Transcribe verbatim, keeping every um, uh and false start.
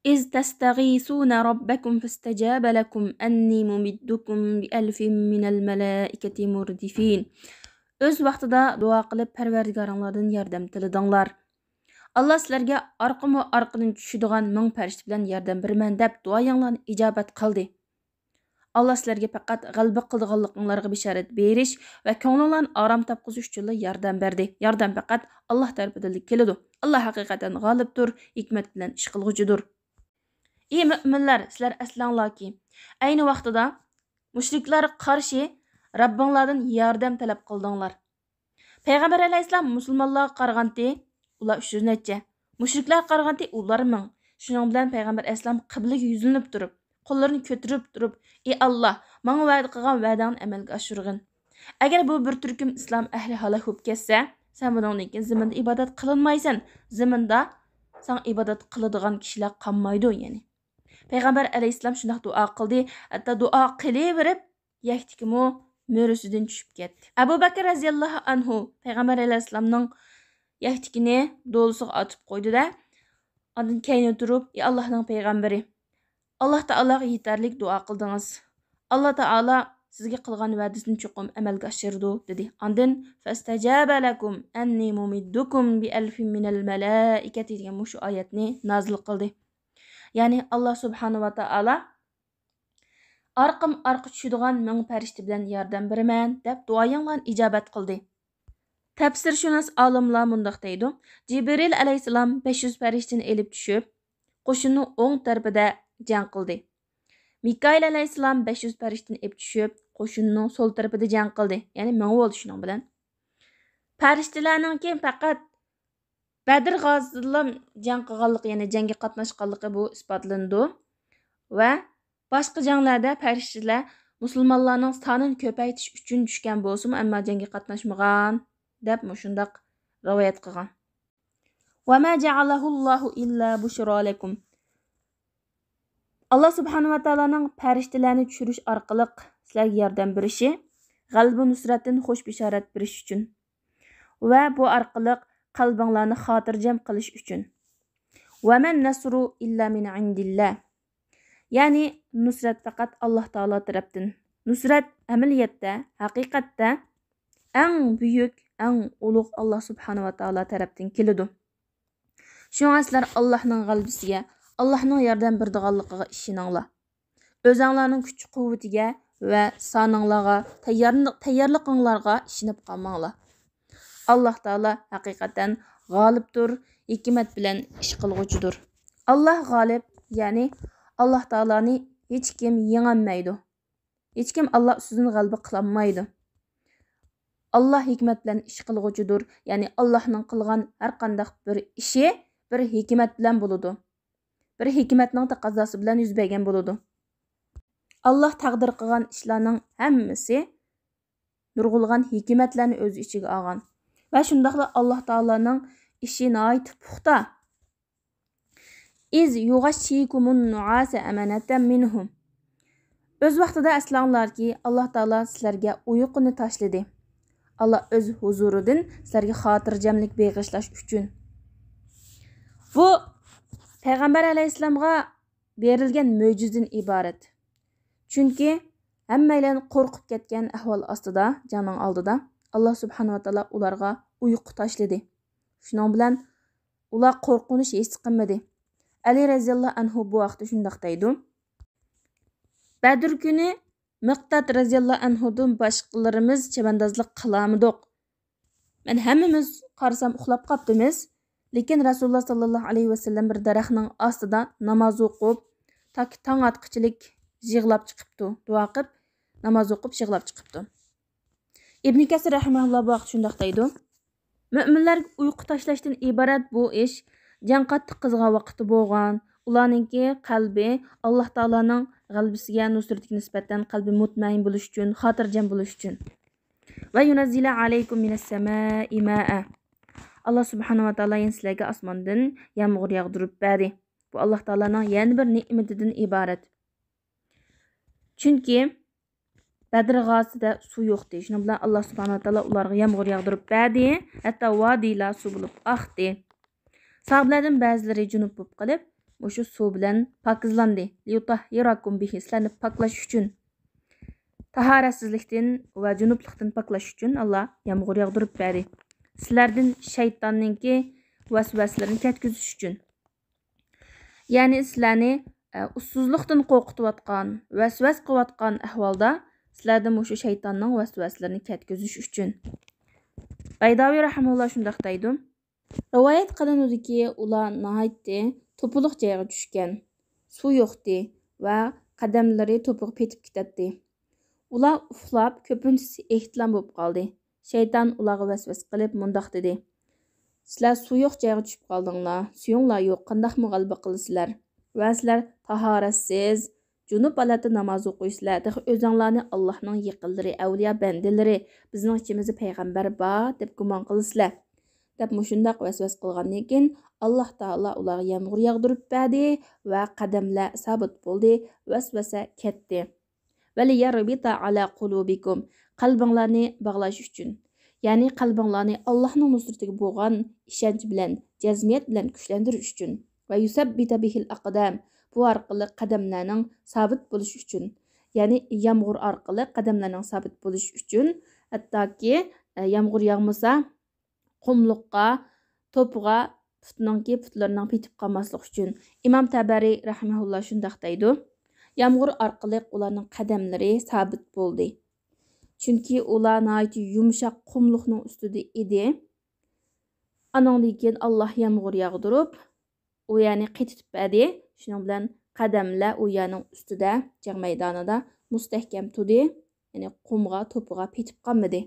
إذ تستغيثون ربكم فاستجاب لكم أني ممدكم بألف من الملائكة مردفين. ئۆز ۋاقتىدا دۇئا قىلىپ پەرۋەردىگارىڭلاردىن ياردەم تىلىدىڭلار. ئاللا سىلەرگە ئارقىمۇ ئارقىدىن چۈشىدىغان مىڭ پەرىشتە بىلەن ياردەم بېرىمەن دەپ دۇئايىڭلارنى ئىجابەت قىلدى. ئاللا سىلەرگە پەقەت غەلىبە قىلىدىغانلىقىڭلارغا بىشارەت بېرىش ۋە كۆڭلۈڭلارنى ئارام تاپقۇزۇش ئۈچۈنلا ياردەم بەردى. ياردەم پەقەت ئاللا تەرىپىدىنلا كېلىدۇ. ئاللا ھەقىقەتەن غالىبتۇر، ھېكمەت بىلەن ئىش قىلغۇچىدۇر. ئى مۆمىنلەر، سىلەر ئەسلەڭلاركى، ئەينى ۋاقتىدا مۇشرىكلارغا قارشى رەببىڭلاردىن ياردەم تەلەپ قىلدىڭلار. پەيغەمبەر ئەلەيھىسسالام مۇسۇلمانلارغا قارىغانتى، ئۇلار ئۈچ يۈز نەچچە. مۇشرىكلارغا قارىغانتى، ئۇلار مىڭ. شۇنىڭ بىلەن پەيغەمبەر ئەلەيھىسسالام قىبلىگە يۈزلىنىپ تۇرۇپ، قوللىرىنى كۆتۈرۈپ تۇرۇپ، ئى ئاللا، ماڭا ۋەدە قىلغان ۋەدەڭنى ئەمەلگە ئاشۇرغىن. ئەگەر بۇ بىر تۈركۈم ئىسلام ئەھلى ھالاك بولۇپ كەتسە، سەن بۇنىڭدىن كېيىن زېمىندا ئىبادەت قىلىنمايسەن. زېمىندا ساڭا ئىبادەت قىلىدىغان كىشىلەر قالمايدۇ، يەنى. پەيغەمبەر ئەلەيھىسسالام شۇنداق دۇئا قىلدى، ھەتتا دۇئا قىلىۋېرىپ، يەكتىكىمۇ مۈرىسىدىن چۈشۈپ كەتتى. ئەبۇ بەكىر رەزىياللاھۇ ئەنھۇ پەيغەمبەر ئەلەيھىسسالامنىڭ يەكتىكىنى دولىسىغا ئاتىپ قويدى-دە، ئاندىن كەينىدىن تۇرۇپ، ئى ئاللاھنىڭ پەيغەمبىرى، ئاللا تائالاغا يېتەرلىك دۇئا قىلدىڭىز. ئاللا تائالا سىزگە قىلغان ۋەدىسىنى چوقۇم ئەمەلگە ئاشۇرىدۇ، دېدى. ئاندىن، فاستجاب لكم أني ممدكم بألف من الملائكة دېگەن مۇشۇ ئايەتنى نازىل قىلدى. يەنى، ئاللا سۇبھانەھۇ ۋە تائالا ئارقىمۇ ئارقا چۈشىدىغان مىڭ پەرىشتە بىلەن ياردەم بېرىمەن، دەپ دۇئايىڭلارنى ئىجابەت قىلدى. تەپسىرشۇناس ئالىملار مۇنداق دەيدۇ، جىبرىل ئەلەيھىسسالام بەش يۈز پەرىشتىنى ئېلىپ چۈشۈپ، قوشۇننىڭ ئوڭ تەرىپىدە جەڭ قىلدى. مىكائىل ئەلەيھىسسالام بەش يۈز پەرىشتىنى ئېلىپ چۈشۈپ، قوشۇننىڭ سول تەرىپىدە جەڭ قىلدى. يەنى مىڭ بولدى شۇنىڭ بىلەن. پەرىشتىلەرنىڭكى پەقەت بەدر غازىسىدىلا جەڭ قىلغانلىقى، يەنى جەڭگە قاتناشقانلىقى بۇ ئىسپاتلىنىدۇ. ۋە باشقا جەڭلەردە پەرىشتىلەر مۇسۇلمانلارنىڭ سانىنى كۆپەيتىش ئۈچۈن چۈشكەن بولسىمۇ، ئەمما جەڭگە قاتناشمىغان، دەپ مۇشۇنداق رىۋايەت قىلغان. وما جعله الله إلا بشرى لكم. ئاللا سۇبھانەھۇ ۋە تائالانىڭ پەرىشتىلەرنى چۈشۈرۈش ئارقىلىق سىلەرگە ياردەم بېرىشى، غەلىبە نۇسرەتتىن خۇش بېشارەت بېرىش ئۈچۈن ۋە بۇ ئارقىلىق قەلبىڭلارنى خاتىرجەم قىلىش ئۈچۈن. وما النصر إلا من عند الله. يەنى نۇسرەت پەقەت ئاللا تائالا تەرەپتىن. نۇسرەت ئەمەلىيەتتە، ھەقىقەتتە ئەڭ بۈيۈك، ئەڭ ئۇلۇغ ئاللا سۇبھانەھۇ ۋە تائالا تەرەپتىن كېلىدۇ. شۇڭا سىلەر ئاللانىڭ غەلىبىسىگە، ئاللانىڭ ياردەم بېرىدىغانلىقىغا ئىشىنىڭلار. ئۆزەڭلارنىڭ كۈچ-قۇۋۋىتىگە ۋە سانىڭلارغا، تەييارلىق-، تەييارلىقىڭلارغا ئىشىنىپ قالماڭلار. ئاللا تائالا ھەقىقەتەن غالىبتۇر، ھېكمەت بىلەن ئىش قىلغۇچىدۇر. ئاللا غالىب، يەنى ئاللا تائالانى ھېچكىم يېڭەلمەيدۇ. ھېچكىم ئاللا ئۈستىدىن غەلىبە قىلالمايدۇ. ئاللا ھېكمەت بىلەن ئىش قىلغۇچىدۇر، يەنى ئاللانىڭ قىلغان ھەر قانداق بىر ئىشى بىر ھېكمەت بىلەن بولىدۇ. بىر ھېكمەتنىڭ تەقەززاسى بىلەن يۈز بەرگەن بولىدۇ. ئاللا تەقدىر قىلغان ئىشلارنىڭ ھەممىسى نۇرغۇنلىغان ھېكمەتلەرنى ئۆز ئىچىگە ئالغان. ۋە شۇنداقلا ئاللا تائالانىڭ ئىشى ناھايىتى پۇختا. إذ يغشيكم النعاس أمنة منه. ئۆز ۋاقتىدا ئەسلەڭلاركى، ئاللا تائالا سىلەرگە ئۇيقۇنى تاشلىدى. ئاللا ئۆز ھۇزۇرىدىن سىلەرگە خاتىرجەملىك بېغىشلاش ئۈچۈن. بۇ پەيغەمبەر ئەلەيھىسسالامغا بېرىلگەن مۆجىزىدىن ئىبارەت. چۈنكى ھەممەيلەن قورقۇپ كەتكەن ئەھۋال ئاستىدا، جەڭنىڭ ئالدىدا، ئاللا سۇبھانەھۇ ۋە تائالا ئۇلارغا ئۇيقۇ تاشلىدى. شۇنىڭ بىلەن ئۇلار قورقۇنچ ھېس قىلمىدى. ئەلى رەزىياللاھۇ ئەنھۇ بۇ ھەقتە شۇنداق دەيدۇ، بەدر كۈنى مىقداد رەزىياللاھۇ ئەنھۇدىن باشقىلىرىمىز چەۋەندازلىق قىلالمىدۇق. مەن ھەممىمىز قارىسام ئۇخلاپ قاپتىمىز. لېكىن رەسۇلۇللا ساللاللاھۇ ئەلەيھى ۋەسەللەم بىر دەرەخنىڭ ئاستىدا ناماز ئوقۇپ، تاكى تاڭ ئاتقۇچىلىك يىغلاپ چىقىپتۇ. دۇئا قىلىپ، ناماز ئوقۇپ يىغلاپ چىقىپتۇ. ئىبنى كەسىر رەھىمەھۇللا بۇ ھەقتە شۇنداق دەيدۇ، مۆمىنلەرگە ئۇيقۇ تاشلاشتىن ئىبارەت بۇ ئىش جەڭ قاتتىق قىزغان ۋاقىتتا بولغان. ئۇلارنىڭكى قەلبى ئاللا تائالانىڭ غەلىبىسىگە، نۇسرىتىگە نىسبەتەن قەلبى مۇتمەئىن بولۇش ئۈچۈن، خاتىرجەم بولۇش ئۈچۈن. وينزل عليكم من السماء ماء. ئاللا سۇبھانەھۇ ۋە تائالا يەنە سىلەرگە ئاسماندىن يامغۇر ياغدۇرۇپ بەردى. بۇ ئاللا تائالانىڭ يەنە بىر نېمىتىدىن ئىبارەت. چۈنكى بەدر غازىسىدە سۇ يوقتى. شۇنىڭ بىلەن ئاللا سۇبھانەھۇ ۋە تائالا ئۇلارغا يامغۇر ياغدۇرۇپ بەردى. ھەتتا ۋادىلار سۇ بولۇپ ئاقتى. ساھابىلەردىن بەزىلىرى جۇنۇپ بولۇپ قېلىپ، مۇشۇ سۇ بىلەن پاكىزلاندى. ليطهركم به، سىلەرنى پاكلاش ئۈچۈن. تاھارەتسىزلىكتىن ۋە جۇنۇپلۇقتىن پاكلاش ئۈچۈن ئاللا يامغۇر ياغدۇرۇپ بەردى. سىلەردىن شەيتاننىڭكى ۋەسۋەسىلىرىنى كەتكۈزۈش ئۈچۈن. يەنى سىلەرنى، ئە، ئۇسسۇزلۇقتىن قورقۇتۇۋاتقان، ۋەسۋەسە قىلىۋاتقان ئەھۋالدا سىلەردىن مۇشۇ شەيتاننىڭ ۋەسۋەسىلىرىنى كەتكۈزۈش ئۈچۈن. بەيداۋى رەھىمەھۇللا شۇنداق دەيدۇ. رىۋايەت قىلىنىدۇكى، ئۇلار ناھايىتى توپىلىق جايغا چۈشكەن. سۇ يوقتى ۋە قەدەملىرى توپىغا پېتىپ كېتەتتى. ئۇلار ئۇخلاپ، كۆپىنچىسى ئېھتىلام بولۇپ قالدى. شەيتان ئۇلارغا ۋەسۋەسە قىلىپ مۇنداق دېدى: سىلەر سۇ يوق جايغا چۈشۈپ قالدىڭلار، سۈيۈڭلار يوق، قانداقمۇ غەلىبە قىلىسىلەر؟ ۋە سىلەر تاھارەتسىز، جۇنۇپ ھالەتتە ناماز ئوقۇيسىلەر، تېخى ئۆزۈڭلارنى ئاللاھنىڭ يېقىنلىرى، ئەۋلىيا بەندىلىرى، بىزنىڭ ئىچىمىزدە پەيغەمبەر بار دەپ گۇمان قىلىسىلەر، دەپ مۇشۇنداق ۋەسۋەسە قىلغاندىن كېيىن، ئاللاھ تائالا ئۇلارغا يامغۇر ياغدۇرۇپ بەردى ۋە قەدەملەر سابىت بولدى، ۋەسۋەسە كەتتى. وليربط على قلوبكم، قەلبىڭلارنى باغلاش ئۈچۈن، يەنى قەلبىڭلارنى ئاللاھنىڭ نۇسرىتىگە بولغان ئىشەنچ بىلەن، جەزمىيەت بىلەن كۈچلەندۈرۈش ئۈچۈن، ويثبت به الأقدام، بۇ ئارقىلىق قەدەملەرنىڭ سابىت بولۇشى ئۈچۈن، يەنى يامغۇر ئارقىلىق قەدەملەرنىڭ سابىت بولۇشى ئۈچۈن، ھەتتاكى، ئە، يامغۇر ياغمىسا، قۇملۇققا، توپىغا پۇتنىڭكى، پۇتلىرىنىڭ پېتىپ قالماسلىقى ئۈچۈن. ئىمام تەبەرى رەھىمەھۇللا شۇنداق دەيدۇ: يامغۇر ئارقىلىق ئۇلارنىڭ قەدەملىرى سابىت بولدى. چۈنكى ئۇلار ناھايىتى يۇمشاق قۇملۇقنىڭ ئۈستىدە ئىدى. ئانىڭدىن كېيىن ئاللاھ يامغۇر ياغدۇرۇپ، ئۇ يەرنى قېتىتىپ بەردى. شۇنىڭ بىلەن قەدەملەر ئۇ يەرنىڭ ئۈستىدە، جەڭ مەيدانىدا مۇستەھكەم تۇردى. يەنى قۇمغا، توپىغا پېتىپ قالمىدى.